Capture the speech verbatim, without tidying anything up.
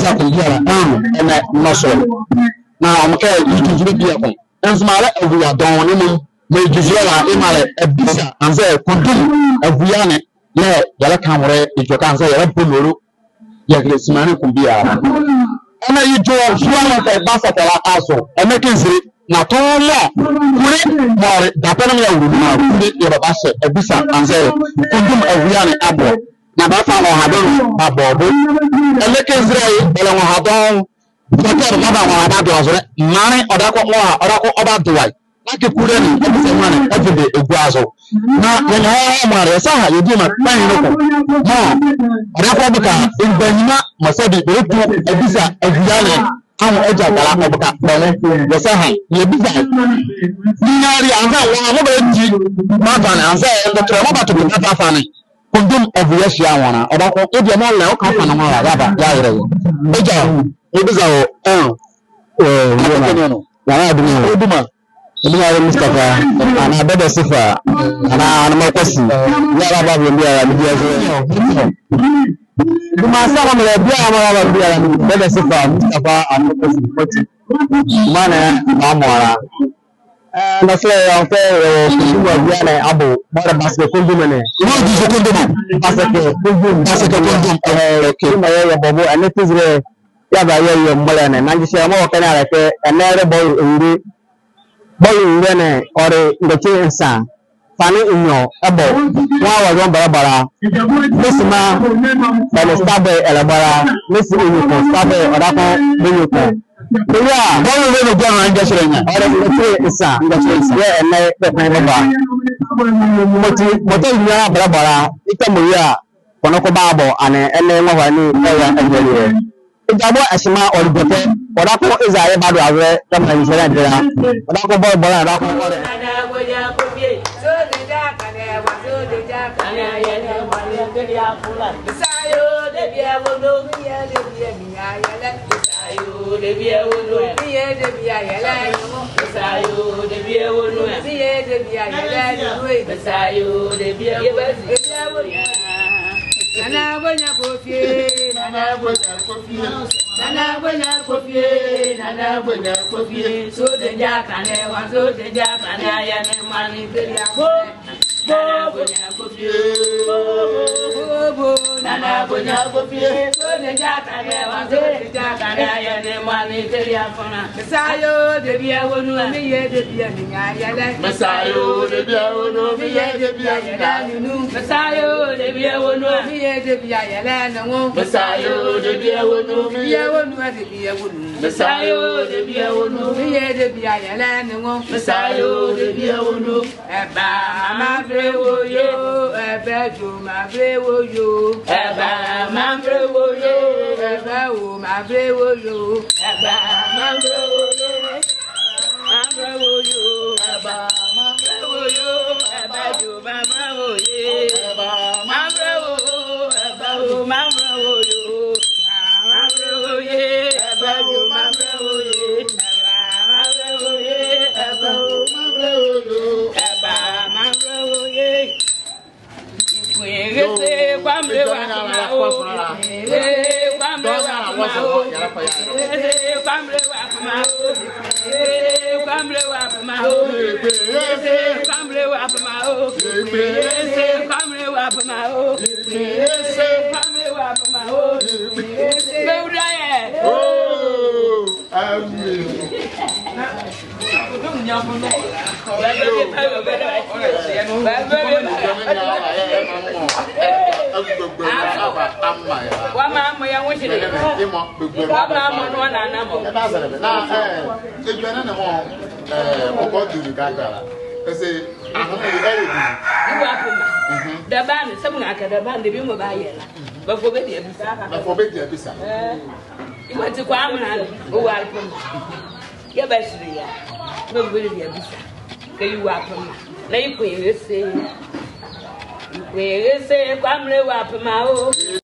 Tia ko biala, ɛnɛ, nɔso. Na ɔmo kɛ, yɛgyi zolɛ bieko. Nzema la awuya dɔɔnwo ne mɔ, mɔɔ yɛgyi zolɛ la, yemɔ a le, ɛbisa, anzɛɛ, kondom, awuya ne, yɛɛ, yɛlɛka nwolɛ, yɛdwu ɛkɛ, anzɛɛ, yɛlɛbɔ nolo. Yɛkile simanli ko biala. Ɛnɛ yɛdwu zolɛ ne kɛ basa kɛ la azo. Ɛnɛ kɛ nzile. Na tɔɔnwo mɔɔ kule mɔɔ le dapɛne mɔɔ yɛwolo nu a kule yɛɛ bɛbahyɛ ɛbisa anzɛɛ kondom awuya ne aboɔ. Na bɛafa ngɔnhadɔne bɛabɔ bo. Ɛnɛ kɛ nzile ye, bɛlɛ ngɔnhadɔne. Bɛkɛ bɛbava ngɔnhadɔne bɛadoa zo ne. Maanle ɔdaye kɛ ngɔnha, ɔdaye kɛ ɔbadoa ye. Na kɛ kule ne, ɛbisa ngɔnhadɔne, ɛvinde ɛgua zo. Na yɛnyɛ hɔhɔmɔ la, yɛsaha yɛ diema kpanyinli ko. Mɔɔ ɔdaye kɛ ɔboka mgbanyima mɔɔ sa bi bɛlɛtu ɛbisa awuya ne anwo agyakala ɔboka bɛ nwo. Yɛsaha, yɛbisa ye. Ninyɛne anzɛɛ nwo mɔɔ bɛlɛti mɔɔ bɛva ne, anzɛɛ ndɔtɔlɛ mɔɔ bɛto bɛ mɔɔ bɛva ne. Kondom awuya hyia nwo la. Ɔdaye kɛ, ɛdeɛ mɔɔ le, ɔka fa ne nwo la, yɛaba, yɛayɛlɛ yɛ. Egya, yɛbisa wɔ, ɛn. Ɛɛ, Aduma. Aduma. Aduma. Medin a le Mustapha, anaa Bɛdɛ Sefa, anaa Anoma Kwasi. Yɛ a bɛba bɛ biala, me bia zo. Duma sa mɔɔ melɛ biala, mɔɔ bɛba bɛ biala, Bɛdɛ Sefa, Mustapha, Anoma Kwasi, Kwasi. Duma ne, ba mɔɔ la. Ɛɛ, na sɛ, ɔnfɛ, ɛɛ, kondom awuya ne abo, mɔɔ le basakɛ kondom ne. Mɔɔ le basakɛ kondom. Basakɛ kondom. Basakɛ kondom. Ɛɛ, okay. Duma yɛ, yɛbɔ bo, ɛnɛ kɛ nzile, yɛba yɛyɛ mbɔlɛ ne, na ngyehyɛlɛ mɔɔ wɔ ɛkɛ ne a le kɛ, ɛnɛ le bɔle ewule. Bɔle ewule ne, ɔle ndɛkye nsa. Fa ne nwiɔ ɛbɔ. Nwo a wɔzɔ bɛlɛbɔ la. Nesi ma, bɛnle stabɔy ɛlɛbɔ la. Nesi onyunlu ko, stabɔy, ɔdaye kɛ onyunlu ko. Ewule a. Bɔle ewule ne gua nwo a ngyehyɛlɛ nye a? Ɔle ndɛkye nsa. Ndɛkye nsa. Yɛɛ ɛnɛ, bɛkpanyinli bɛbɔ a. Mɔti, mɔti nwiɔ a bɛlɛbɔ la. Yetɛ mɔɔ ewule a. Kɔnɔ ko babɔ, ɛnɛ, ɛnɛ, nwo a ne, ɛyɛ, ɛyɛ, ɛyɛ. Egya bɔ ɛhye ma ɔle dwɛtɛ. Ɔdaye kɛ eza yɛbadoa zo, yɛmaa ngyehyɛlɛ ne ɛdɛla. Ɔdaye kɛ bɔlebɔlɛ, ɔdaye kɛ bɔlɛ. Nana Bonya Kofi, Nana Bonya Kofi, Nana Bonya Kofi, Nana Bonya Kofi. So the Jack and I want so the Jack and I am a man in the Bo, Bo, Bonya Kofi, Bo, Bo, Bo, Bo, Nana Bonya Kofi. So the Jack and I want so the Jack and I am a man in the Afona. Messiah, the beer will know me, the beer, Messiah, the beer will know me, the beer, Messiah, the beer will know me, the beer, Messiah, the beer will know me, the beer, Messiah, the beer will know me, the beer, Messiah, the beer will know. Eba ma mbre wo yo, eba jo ma mbre wo yo. Eba ma mbre wo yo, eba o ma mbre wo yo. Eba ma mbre wo yo. Ma mbre wo yo, eba ma mbre wo yo, eba jo ma mbre wo ye. Eba ma mbre wo, eba o ma mbre wo yo. Ma mbre wo ye, eba jo ma mbre wo ye. Eba ma mbre wo ye, eba o ma mbre wo yo. Eba ma mbre wo ye. Yo, oh, amen. Debie mɔɔ bayɛ la. Bɛfɔle bɛdi abisa. Bɛfɔle bɛdi abisa. Ɛ. Iwɔ ti kwa mra ni, ɔwɔ alpema. Yɛbɛhyele ye a, bɛbɔ bɛdi abisa. Kɛ yewɔ apema. Na yekɔ yɛse. Yekɔ yɛse, kwa mrɛ wɔ apema o.